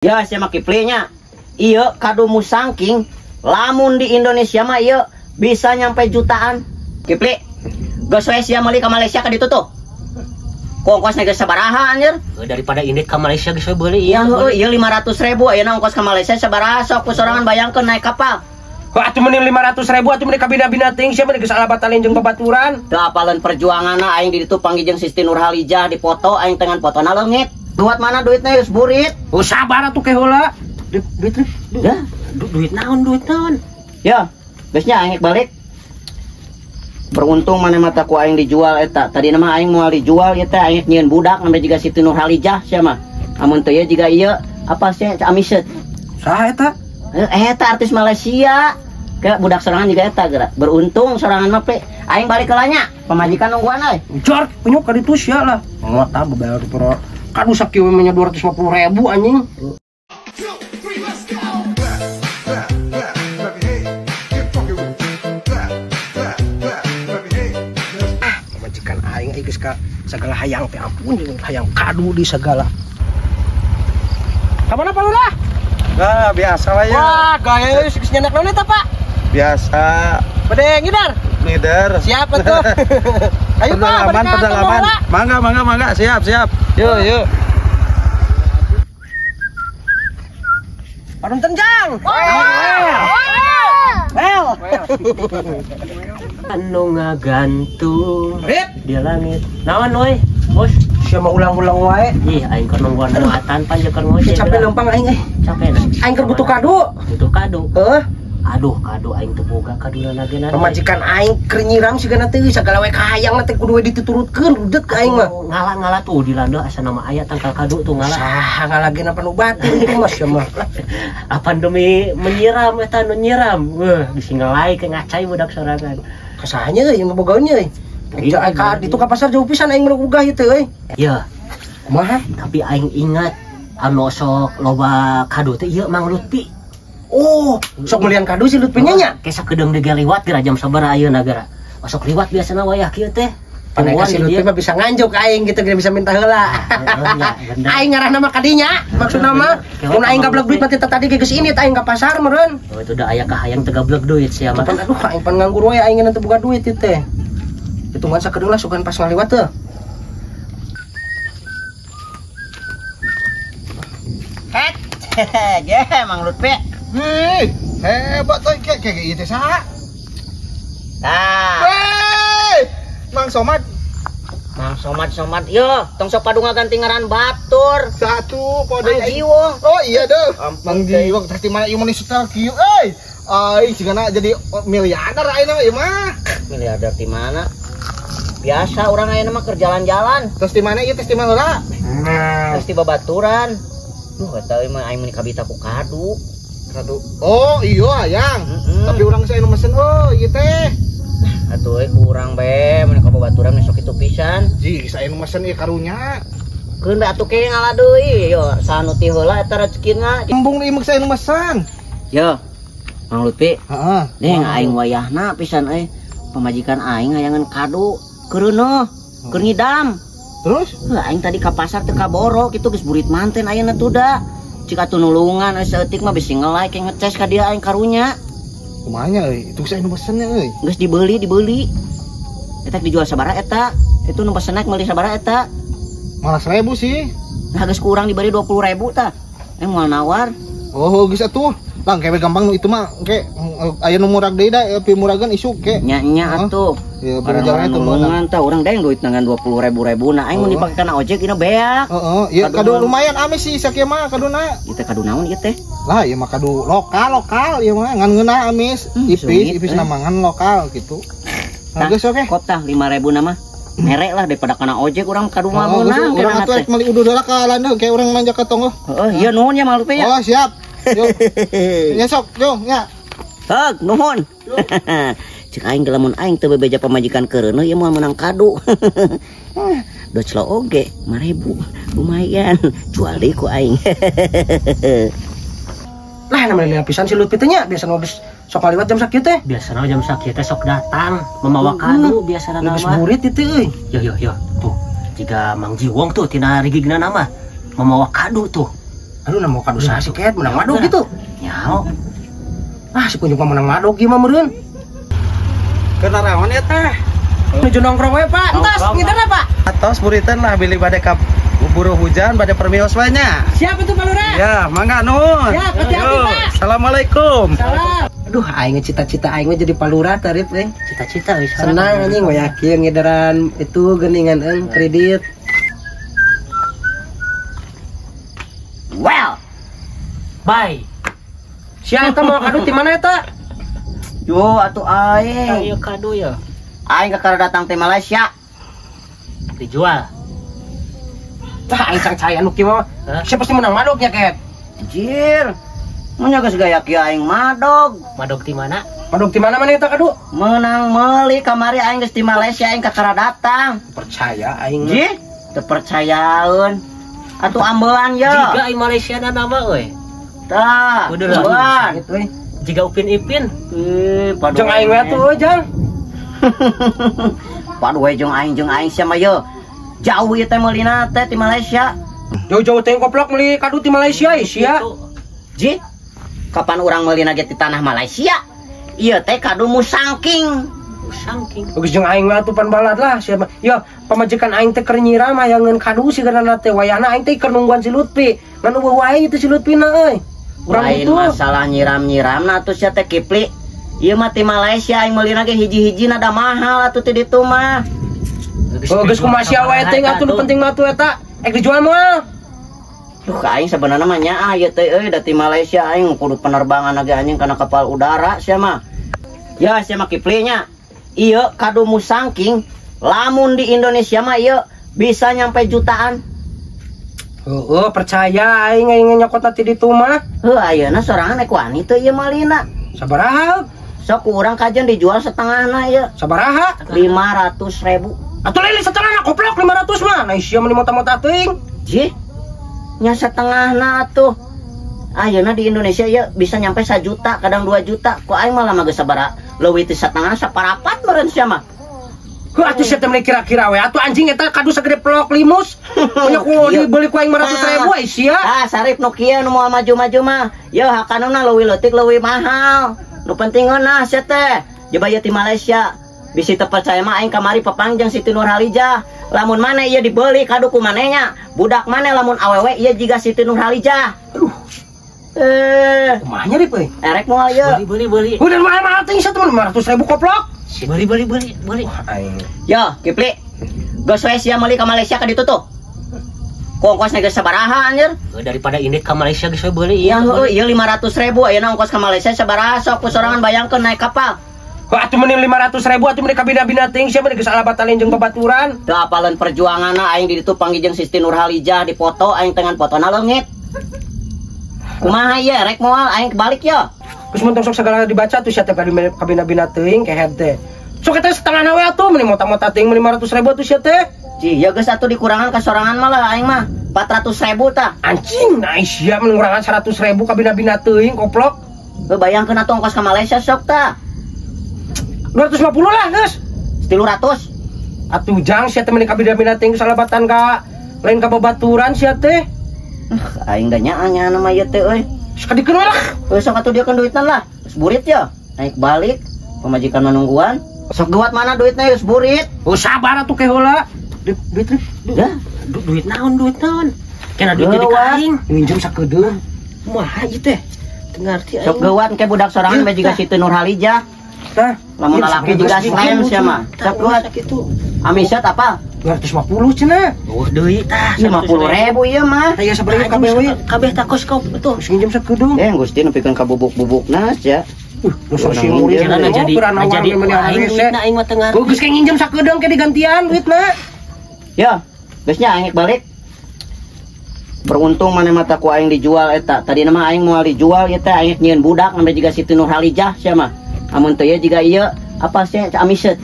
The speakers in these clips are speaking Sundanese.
Ya sia mah Kipli nya. Ieu kadu musangking lamun di Indonesia mah ieu bisa nyampe jutaan. Kipli, geus we sia meuli ka Malaysia ka ditu tuh. Ku ongkosna geus sabaraha anjir? Daripada indit ka Malaysia geus we beuli. Iya heueuh, ieu 500.000 ayeuna ongkos ka Malaysia sabaraha sok ku sorangan bayangkeun naik kapal. Wah, atuh mending 500.000 atuh mending kabina-bina teuing sia mending geus alabatalin jeung babaturan. Teu apaleun perjuanganna aing di ditu panggih jeung Sisti Nurhalijah dipoto aing tengan fotona leungit. Duit mana duitnya geus burit. Oh sabar atuh ke heula. Duit ya, duit naon, duit naon? Ya, geus nya aing balik. Beruntung mana mata ku aing dijual eta. Tadi nama aing moal dijual ieu teh aing nyieun budak sampe jiga Siti Nurhalijah sia mah. Amun teu ieu jiga ieu apa sih Amiset. Saha eta? Eta artis Malaysia. Ke budak sorangan juga eta geura. Beruntung sorangan mah pe. Aing balik ke lanya, pamajikan nungguan euy. Jar, penyok ka ditu sia lah. Ngota bebayar pro. Kadu sakieu we nya 250.000 anjing. Pamajikan aing geus ka sagala hayang teh ampun jeung hayang kadu di segala. Ka mana Pak Lurah? Nah, biasa lah ya. Wah, gaya geus nyenak naon eta, Pak? Biasa. Bade ngider? Ngider. Siapa tuh? Ayo Pak, pedalaman, pedalaman. Mangga, mangga, mangga. Siap, siap. Yuk, yuk. Parunten Jang. Well. Anu ngagantung Rip di langit. Naon euy, Bos? Sia mah ulang-ulang wae. Ih, aing keur nungguan muatan pan keur ngoceh. Capek lempang aing euy. Capek. Aing keur butuh kado. Butuh kado. Heuh. Aduh, kado aing teu boga kaduna lagi na. Pamajikan aing keur nyiram sigana teh sagala we kahayang teh kudu we dituturutkeun rudet ka aing mah. Ngala-ngala tuh di landeuh asa nama aya tangkal kado tuh ngala. Saha ngalagena panubatin teh mah sia mah. Apan demi menyiram eta nu nyiram. Weuh, bisi ngelai ke ngacai budak sorangan. Kasahanya euy nu bogaeun euy. Iya, ka ditu ka pasar jauh pisan aing mah ugah ieu teh euy. Iya. Kumaha? Tapi aing ingat anu sok loba kado teh ieu Mang Lutfi. Oh, sok melian kado si Lutfi nya nya. Kayak sakedeung deui liwat geura jam sabaraha ayeuna geura. Sok liwat biasana wayah kieu teh. Panai si Lutfi mah bisa nganjuk aing gitu, bisa minta heula. Aing ngarahna mah kadinya, maksudna mah mun aing gablek duit mah tadi geus ini aing ka pasar meureun. Oh, itu da aya kahayang teu gablek duit sia mah. Aduh, aing pan nganggur we aing teu boga duit ieu teh. Hitungan sakedeung lah sugan pas ngaliwat teh. Het. Je, Mang Lutfi. Hei, hebat tuh kayak gitu saha. Tah. Hei, Mang Somad. Mang Somad Somad, yo, tong sok padunga ganti ngaran batur. Satu kode Mang Jiwong. Oh iya deh. Mang Jiwong teh di mana ieu mah setel kieu euy. Ai sigana jadi miliarder ayeuna ieu mah. Miliarder di mana? Biasa orang ayeuna mah keur jalan-jalan. Terus di mana ieu teh di mana heula? Terus di babaturan. Duh, eta mah aing meuni kabita ku kadu. Kadu. Oh, iya hayang. Tapi urang saya nu mesen oh ieu teh. Atuh euy kurang bae mun ka babaturan sok kitu pisan. Ji, saya nu mesen ieu karunya. Keun bae atuh ke ngala deui. Yo, sanuti heula eta rezekina. Embung deui mah saya nu mesen. Yo. Mang Lutfi. Heeh. Deng aing wayahna pisan euy. Pamajikan aing hayangan kado keureunoh, keur ngidam. Terus? Heuh, aing tadi ka pasar teu kaboro kitu geus burit manten ayeuna tuh da. Cik atuh nulungan euy saeutik mah bisi ngelai ke ngeces ka dia aing karunya. Kumaha nya euy? Itu saya nu pesennya euy. Geus dibeli, dibeli. Eta dijual sabaraha eta? Itu nu pesen meuli sabaraha eta? Malah 1000 sih. Nah geus kurang diberi 20.000 tah. Moal nawar. Oh, geus atuh. Bang, kayak gampang nu itu mah ke aya nu murag deui da, pimurageun isuk ke. Nya nya atuh. Ya berjalan itu nulungan tah urang deng duit nangan 20.000 ribu nah aing mun dipake kana ojek ieu beak. Heeh, ieu kado lumayan amis sih sakieu mah kaduna. Ieu teh kado naon ieu teh? Lah ieu mah kado lokal lokal ieu mah ngan ngeunah amis. Ipis ipis namangan lokal gitu. Nah, geus oke. Kop tah 5.000 nama. Merek lah daripada kana ojek urang kado mah meunang. Urang atuh meuli uduh heula ka landeuh kayak urang manja ka tonggoh. Heeh, ieu nuhun nya Mang Lutfi ya. Oh, siap. Yo. Ya sok, yo nya. Heug, nuhun. Cek aing ge lamun aing teu bebeja pamajikan keureuneuh ieu moal meunang kado. Doclo oge 5.000 lumayan jual deui ku aing. Lah namanya pisan si Lutfi teh nya biasa geus sok ngaliwat jam sakieu teh. Biasana jam sakieu teh sok datang memawa kado biasana nama. Geus burit ieu teh euy. Yo yo yo tuh jiga Mang Jiwong tuh tina rigigna nama memawa kado tuh. Aduh nama kadu saha sih ket menang madog gitu. Nyaho. Ah si kunjung mah menang madog ieu mah meureun. Kenaraon ya teh? Nuju nongkrong we Pak. Entos ngiderna Pak. Atos buritan lah bilih bade ka buru hujan bade permios we nya. Siap itu Pak Lurah. Ya, mangga nuhun. Siap, hati-hati Pak. Assalamualaikum. Salam. Aduh aing cita-cita aing mah jadi Pak Lurah tarif euy. Cita-cita euy. Senang anjing we yakin ngideran itu geuningan eung kredit. Well. Bye. Sia eta mau kadu ti mana eta? Yo atuh aing. Ayo kadu ya. Aing kakara datang ti Malaysia. Dijual. Tah aing cang-caya nu kieu mah. Sia pasti menang madog nya ket. Anjir. Mun geus gaya kieu aing madog. Madog ti mana? Madog ti mana mana eta kadu? Menang meuli kamari aing geus ti Malaysia aing kakara datang. Percaya aing. Jih, teu percayaeun. Atuh ambelan ya. Jiga aing Malaysia na nama euy. Tah, ambelan. Jiga Upin Ipin. Jeung aing we atuh jang. Padu we jeung aing sia mah ye. Jauh ieu teh meulina teh ti Malaysia. Jauh-jauh teh koplok meuli kadu ti Malaysia sia. Ji, kapan urang meulina ge ti tanah Malaysia? Ieu teh kadu musangking. Musangking. Geus jeung aing we atuh pan balad lah sia mah. Ya, pamajikan aing teh keur nyiram hayangeun kadu sigana teh wayahna aing teh keur nungguan si Lutfi. Ngan eueuh wae teh si Lutfi na euy. Urang lain masalah nyiram-nyiram atuh sia teh Kipli. Ieu mah ti Malaysia aing meulina ge hiji-hijina da mahal atuh ti ditu mah. Oh geus kumaha sia wae teh atuh nu penting mah atuh eta. Ek dijual moal. Duh ka aing sebenarna mah nyaah ieu teh euy da ti Malaysia aing kudu penerbangan ge anjing kana kapal udara sia mah. Ya sia mah Kipli nya. Ieu kadu musangking lamun di Indonesia mah ieu bisa nyampe jutaan. Heeh, percaya aing aing nyokot ti ditu mah. Heuh ayeuna sorangan ek wani teu ieu malina. Sabaraha? Sok urang kajen dijual setengahna ieu. Sabaraha? 500.000. Atuh lain setengahna koplok 500 mah. Nah sia mah mota-mota teuing. Jih. Nya setengahna atuh. Ayeuna di Indonesia ieu bisa nyampe 1 juta, kadang 2 juta. Ku aing malah mah geus sabaraha leuwih ti setengah saparapat meureun sia mah. Heuh atuh sia teh meuni kira-kira we atuh anjing eta kadu sagede pelok limus. Punya ku dibeli ku aing 500.000 ai sia. Ah sarip nu kieu nu moal maju-maju mah. Yeuh hakanuna leuwih leutik leuwih mahal. Nu penting ngeunah sia teh. Coba ieu ti Malaysia. Bisi teu percaya mah aing kamari papangjang Siti Nurhalijah. Lamun maneh ieu dibeli kadu ku maneh nya. Budak maneh lamun awewe ieu jiga Siti Nurhalijah. Aduh. Kumaha nya rip euy? Erek moal ieu. Beli. Udah mahal-mahal teh sia teh 500.000 koplok. Beli. Aing. Yo, Kipli. Geus we sia meuli ka Malaysia ka ditu tuh. Ku ongkosna geus sabaraha anjir? Daripada indit ka Malaysia geus we beuli ieu. Ya heueuh, ieu 500.000 ayeuna ongkos ka Malaysia sabaraha sok ku sorangan bayangkeun naik kapal. Heuh atuh meuni 500.000 atuh meuni kabina-bina teuing sia meuni geus alabatalin jeung babaturan. Teu apaleun perjuanganna aing di ditu panggih jeung Siti Nurhalijah dipoto aing tengan fotona leungit. Kumaha ieu rek moal aing balik yo. Geus mun tong sok sagala dibaca tuh sia teh kabina-bina teuing kehed teh. Sok eta setengahna we atuh meuni mota-mota teuing meuni 500.000 atuh sia teh. Cih, ya geus atuh dikurangan ka sorangan mah lah aing mah 400.000 tah. Anjing, nice sia mun ngurangan 100.000 kabina-bina teuing koplok. Heuh bayangkeun atuh ongkos ka Malaysia sok tah. 250 lah geus. 300. Atuh jang sia teh meuni kabina-bina teuing salabatan ka lain ka babaturan sia teh. Aing da nyaah mah ieu teh euy. Sakadikeun we lah. Heuh sok atuh diekeun duitna lah. Geus burit ya. Naik balik pamajikan nungguan. Sok geuwat mana duitna geus burit. Oh sabar atuh ke heula. Duit duit. Ya, duit naon duit naon. Kena duit jadi ka aing. Minjem sakedeung. Kumaha ieu teh? Teu ngarti aing. Sok geuwat ke budak sorangan bae jiga Siti Nurhalijah. Tah, lamun lalaki jiga slam sia mah. Sok geuwat kitu. Amisat apa? 250 cenah. Oh deui tah 50.000 ieu mah. Tah ieu sabaraha kabeh we? Kabeh takos kau tuh. Geus nginjem sakedeung. Gusti nepikeun ka bubuk-bubukna sia. Nu sok simurin jadi aing duitna aing mah teu ngarti. Geus kayak nginjem sakedeung ke digantian duitna. Ya, geus nya aing balik. Beruntung maneh mata ku aing dijual eta. Tadi mah aing moal dijual ieu teh aing nyieun budak namanya jiga Siti Nurhalijah sia mah. Amun teu ieu jiga ieu apa sih Amiset.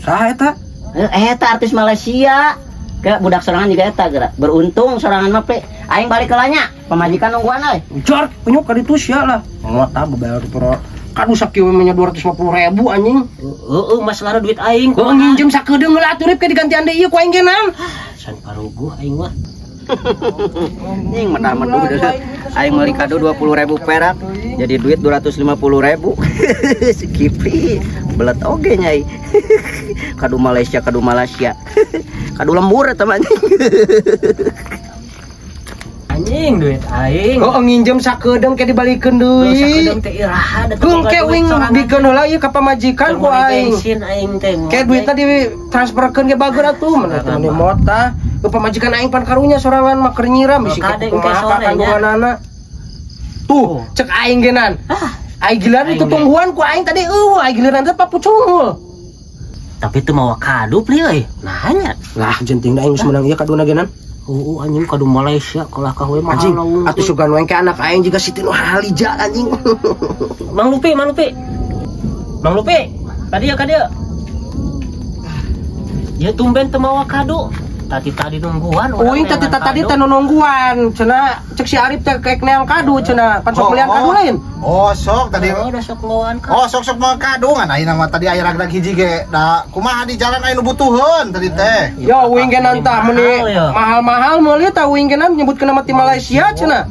Saha eta? Eta artis Malaysia. Ke budak sorangan juga eta geura. Beruntung sorangan mah pe. Aing balik ke lanya, pamajikan nungguan euy. Ujar, kunyuk ka ditu sia lah. Mata bebayar pura. Kadu sakieu we nya 250.000 anjing. Heeh, masalahna duit aing. Heuh nginjem sakedeung heula atuh rip ke digantian deui ieu ku aing ge nang. San paruguh aing mah. Nying medah-meduh deui. Aing meuli kado 20.000 perak jadi duit 250.000. Si Kipli belet oge nyai. Kado Malaysia, kado Malaysia. Kado lembur eta mah anjing. Anjing duit aing. Oh, nginjem sakedeung ke dibalikeun deui. Sakedeung teh iraha da Keung ke wing bikeun heula ieu ka pamajikan ku aing. Bensin aing teh. Ke duitna ditransferkeun ge bager atuh mana teh meni mota. Ke pamajikan aing pan karunya sorangan mah keur nyiram bisi kumaha kandunganana. Tuh, cek aing genan. Aing giliran itu tungguan ku aing tadi eueuh, aing giliran teh papucungul. Tapi teu mawa kado pli euy. Nah nya. Lah jenting da aing geus meunang ieu kaduna genan. Oh, anjing kado Malaysia kalah ka we mahal. Anjing, atuh sugan we ke anak aing juga Siti Nurhaliza anjing. Mang Lupi, Mang Lupi. Mang Lupi, ka dieu ka dieu. Ya tumben teu mawa kado. Tadi-tadi nungguan urang. Uing tadi-tadi teh nungguan. Cenah cek si Arif teh kaek neang kado cenah. Pan sok melian kado lain. Oh, sok tadi. Oh, udah sok mawaan kado. Oh, sok-sok mau kado ngan ayeuna mah tadi aya ragdag hiji ge. Da kumaha di jalan aya nu butuheun tadi teh. Ya uing ge nantah meuni mahal-mahal meuli tah uing ge nyebutkeun nama ti Malaysia cenah.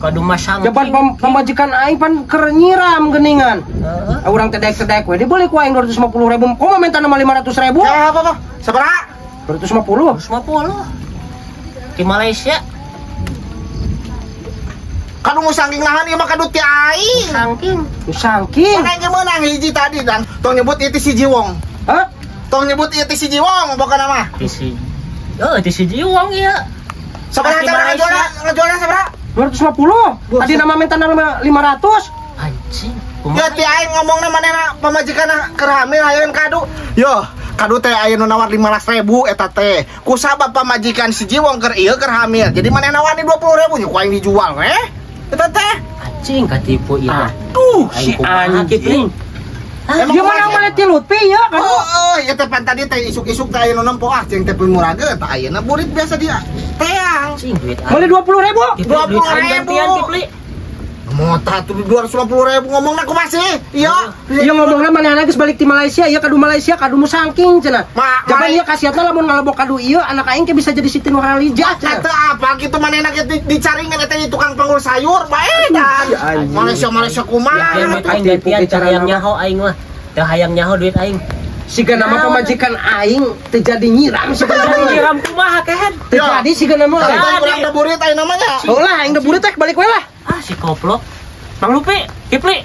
Kado masang. Japan pamajikan aing pan keur nyiram geuningan. Heeh. Urang teh daek-daek we dibeli ku aing 250.000. Kumaha minta nama 500.000? Ya apa-apa. Sabaraha? 250. 250. Di Malaysia. Kadu musangking lahan ieu mah kadu ti aing. Musangking. Musangking. Mana ge meunang hiji tadi dan tong nyebut ieu ti si Jiwong. Hah? Tong nyebut ieu ti si Jiwong pokona mah. Ti si. Oh, ti si Jiwong ieu. Sabaraha cara ngajualna sabaraha? 250. Tadi nama minta nama 500. Anjing. Ya ti aing ngomongna manehna pamajikanna keur hamil hayeun kadu. Yo, kadu teh aya nu nawar 15.000 eta teh. Ku sabab pamajikan si Jiwong keur ieu keur hamil. Jadi manehna wani 20.000 nya ku aing dijual we. Eta teh. Anjing katipu ieu. Aduh, si anjing. Emang gimana mana ti Lutfi ya kadu? Oh, ieu teh pan tadi teh isuk-isuk teh aya nu nempo ah jeung teh murah ge tah ayeuna burit biasa dia. Teang. Anjing duit aing. Meuli 20.000? 20.000. Mota tuh 250.000 ngomongna kumaha sih? Iya. Iya ngomongna manehna geus balik ti Malaysia, ieu kadu Malaysia, kadu musangking cenah. Jaman ieu kasiatna lamun ngalebok kadu ieu anak aing ke bisa jadi Siti Nurhaliza cenah. Teu apa kitu manehna ge dicaringan eta di tukang panggul sayur bae dan. Malaysia Malaysia kumaha? Aing gantian hayang nyaho aing mah. Teu hayang nyaho duit aing. Siga nama pamajikan aing teu jadi nyiram siga nyiram kumaha kehen. Teu jadi siga nama. Urang da burit aing namanya. Heuh lah aing da burit teh balik we lah. Ah si koplok. Mang Lupi, Kipli.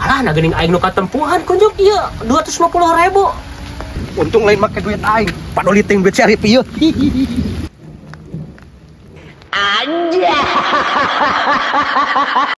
Alah nah geuning aing nu katempuhan kunjuk ieu 250.000. Untung lain make duit aing. Padoli ting duit si Arif ieu. Anjay.